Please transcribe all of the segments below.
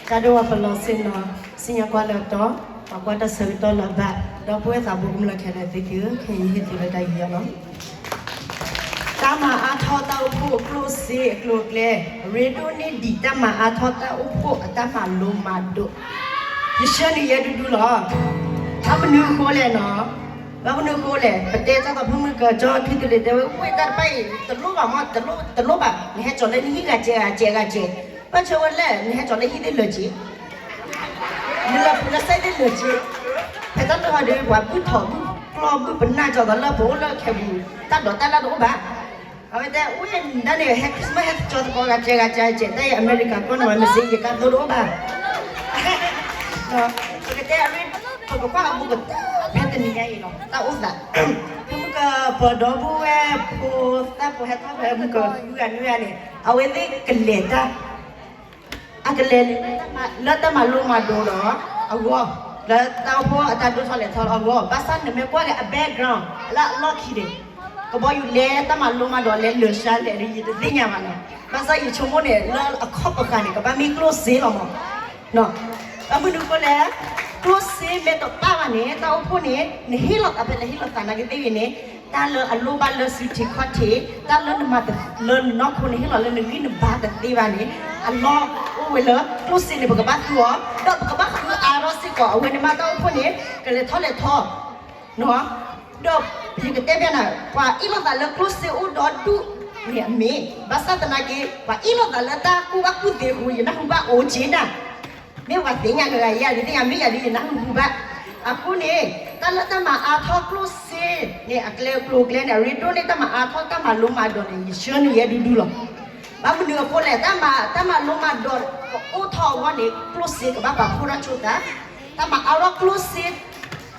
တၢ်ဒိဝဲပလီၢ်ဆ့ၣ်နီၤ, စံၣ်ညီၣ်ကွၢ်လၢတီ, ပှၤကွၢ်တၢ်ဆၢကတီၢ်လၢၤဘၣ်, ဒီပုၢ်ဝဲၢ်သးဘိကမျၢၢ်ခဲလၢာ်သ့ၣ်သုဧၢ, ခဲအံၤဟ့ၣ်သုလၢတၢ်ယူးယီၣ်လီၤ. တၢ်မၤအါထီၣ်တၢ်အိၣ်ဖှိၣ်အကျိၣ်စ့အကျိၤအကျဲ, ရ့ဒိၣ်န့ၢ်ဒံးတၢ်မၤအါထီၣ်တၢ်အိၣ်ဖှိၣ်အတၢ်မၤလိမၤဒိး, ယဆှၢနုာ်ယဲဒူဒူလီၤ. ဘၣ်မနုၤအဃိလဲၣ်နီၤ, ဘၣ်မနုၤအဃိလဲၣ်, ပတဲတၢ်သးဖုမုၢ်ကၠီထံသလ့ၤတဲဝဲ အိၣ်တၢ်တဖၣ်အံၤ တလိၣ်ဘၣ်မ့ၢ် တလိၣ်ဘၣ်, နဟဲကၠီၤလၢနဟံၣ်ဂၤစဲးဂၤစဲးဂၤစဲး, ဘၣ်ဆၣ်ဝဲလဲၣ် နဟဲကၠီၤလၢဟံၣ်သ့ၣ်လၢာ်စ့, နလၢပူၤလၢစဲးသ့ၣ်လၢာ်စ့, ဖဲတၢ်လၢဟီဒီး ပှၤဘုၣ်ထီၣ်ဘုၣ်ကျီၢ်ဘုၣ်ပနၢ်ကၠီၤသးလၢပအိၣ်လၢခဲပူၤ, တၢ်ဒိးတၢ်လၢတအိၣ်ဘၣ်. အဝဲတဲ အိၣ်ဒၣ်န့ၣ် ဟဲ Christmas ဟဲကၠီၤသကိးဂၤစဲးဂၤစဲးစဲး တၢ်အံၤအမဲရကၤကီၢ်န့ၣ်ဝဲ မ့ၢ်စ့ယကါသိတအိၣ်ဘၣ်. ပကတဲအရ့ ပကကွၢ်အဘူးကတၢၢ်ဖဲတနံၤညါအံၤလီၤ တၢ်အိၣ်သး, ဖုမုၢ်ကၠီပဒီပုၢ်ဝဲၢ်ဖိသၣ်ဖိဟဲထီၣ်ဖဲမုၢ်ကၠီဃုဂၤနွံဂၤန့ၣ် အဝဲသ့ၣ်ကလဲၤတၢ် အကလဲၤလၢတၢ်မၤလိမၤဒိးဒီးအဂီၢ်, လၢတၢ်အိၣ်ဖှိၣ်အတၢ်ဒိၣ်ထီၣ်လဲၤထီၣ်လၢအဂီၢ်, ဘၣ်ဆၣ်နမ့ၢ်ကွၢ်က့ၤအ background လၢအလီၢ်ခံန့ၣ်, ကဘီယူၤလဲတၢ်မၤလိမၤဒိးလဲၤလၢာ်ဆှါလဲၣ်ဒီး ယတသ့ၣ်ညါဘၣ်နီၤ, ဘၣ်ဆၣ်ယဆိကမိၣ်န့ၣ် လၢအခီၣ်ပဃာ်န့ၣ် ကဘၣ်မ့ၢ်ကျိၣ်စ့လီၤမး ဘၣ်မနုၤအဃိလဲၣ်, ကျိၣ်စ့မ့ၢ်တပၣ်ဘၣ်န့ၣ် တၢ်အိၣ်ဖှိၣ်န့ၣ် နဟ့ၣ်လီၤသးဖဲလဲၣ်ဟ့ၣ်လီၤသးနာ်က့သ့ၣ်ဂ့ၤန့ၣ်, တၢ်လၢအလိၣ်ဘၣ်လၢစုထံးခီၣ်ထံး, တၢ်လၢနမၤတလၢနနီၢ်ခိန့ၣ် ဟ့ၣ်လီၤလၢနဂံၢ်နဘါတသ့ဘၣ်န့ၣ်, အလီၢ်အိၣ်ဝဲလၢကျိၣ်စ့န့ၣ် ပကဘၣ်သူအီၤ, ဒီးပကဘၣ်ဃုအါထီၣ်စ့ၢ်ကီး အဝဲန့ၣ်မ့ၢ်တၢ်အိၣ်ဖှိၣ်န့ၣ် ကလဲၤထီၣ်လဲၤထီ ဒီးယကတဲဘၣ်နၤ, ပှၤအ့ၣ်လိာ်သးလၢကျိၣ်စ့အိၣ်ဒီဒူၣ်န့ၣ်အမ့ၢ်, ဘၣ်ဆၣ်သနာ်က့ ပှၤအ့ၣ်လိာ်သးလၢတၢ်ကူၣ်ဘၣ်ကူၣ်သ့အဃိ ယနၢ်ဟူဘၣ်အိၣ်က့နၤ, မ့ၢ်ပှၤသ့ၣ်ညါဂၤဂၤယၤဒ်သ့ၣ်ညါ မ့ၢ်ယၤဒ်ယနၢ်ဟူဘၣ်. အဃိန့ၣ် တၢ်လၢတၢ်မၤအါထီၣ်ကျိၣ်စ့န့ၣ် အကျဲကျိၤကျဲန့ၣ် အရ့ဒိၣ်န့ၢ်တၢ်မၤအါထီၣ်တၢ်မၤလိမၤဒိးန့ၣ် ယဆှၢနုာ်ယဲဒူဒူလီၤ. ဘၣ်မနုၤအဃိလဲၣ်, တၢ်မၤ တၢ်မၤလိမၤဒိးအိၣ်ထီၣ်အဂီၢ်န့ၣ် ကျိၣ်စ့ကဘၣ်ပာ်ဖှိၣ်ထီၣ်ဆိသး, တၢ်မၤအါထီၣ်ကျိၣ်စ့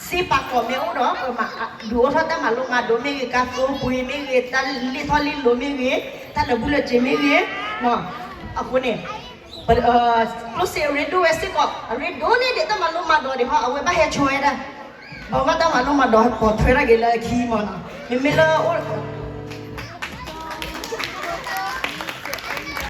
စ့ပာ်ကီၤမ့ၢ်အိၣ်ဒီး ပမၤဒုးအိၣ်ထီၣ်တၢ်မၤလိမၤဒိးမ့ၢ်ဂ့ၤ, ကါသိပှ့ၤမ့ၢ်ဂ့ၤ, တၢ်လံၣ်ထီၣ်လံၣ်လိၤမ့ၢ်ဂ့ၤ, တၢ်လၢာ်ဘူၣ်လၢာ်စ့ၤမ့ၢ်ဂ့ၤ, အဃိန့ၣ် ကျိၣ်စ့အရ့ဒိၣ်ဝဲစ့ၢ်ကီး, အရ့ဒိၣ်န့ၢ်ဒံးတၢ်မၤလိမၤဒိးဒံးဟီ, အဝဲဘၣ်ဟဲဆိဝဲဒၣ်, ဘၣ်မ့ၢ်တၢ်မၤလိမၤဒိးပိာ်ထွဲထီၣ်က့ၤလၢအခံမးနီၤ, မ့မ့ၢ်လၢအိၣ်